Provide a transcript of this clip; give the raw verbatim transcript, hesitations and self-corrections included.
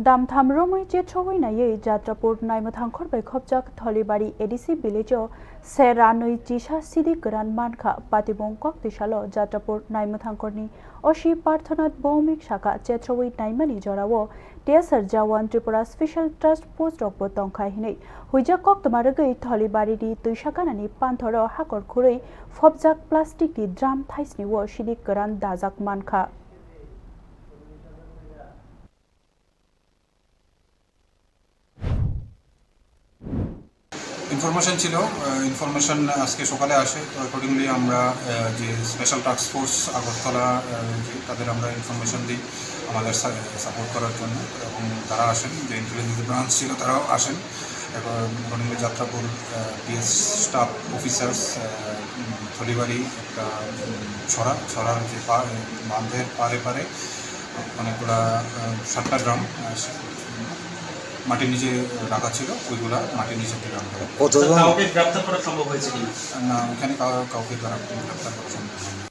Tamtham romwi chethrogwi naiwi Jatrapur Naimwthangkhor bai khopjak Tholibari A D C village-o se ranwi chisa sidik kwran mankha. Patibung kok twisalo Jatrapur Naimwthangkhorni O C Parthanath Bhowmik saka chethrogwi naimani jorao T S R Jawan Tripura Special Task Force rokbo tongkha hinwi huijak koktwma rwgwi Tholibarini twisa ganani panthoro hakor khurwi phopjak plastic ni drum thaisni o sidik kwran dajak mankha. Information ছিল, ইনফরমেশন আজকে সকালে আসে। তো অ্যাকর্ডিংলি আমরা আহ, যে special task force Agartala আহ, যে তাদের আমরা ইনফরমেশন দিই আমাদের সাপোর্ট করার জন্য, এবং তারা আসেন, যে ইন্টেলিজেন্স ব্রাঞ্চ ছিল তারাও আসেন। এবং অ্যাকর্ডিংলি যাত্রাপুর পিএস স্টাফ অফিসার্স থলিবাড়ি একটা উম, ছড়া ছড়ার যে পা- বাঁধের পারে পারে অনেকগুলা আহ, সাতটা ড্রাম আহ, মাটির নিচে রাখা ছিল, ওইগুলা মাটির নিচে ফেলে রাখা হয়। কতজন? কাউকে গ্রেপ্তার করা সম্ভব হয়েছে কিনা? না, ওখানে কাউ- কাউকে ধরা গ্রেপ্তার করা সম্ভব হয়নি।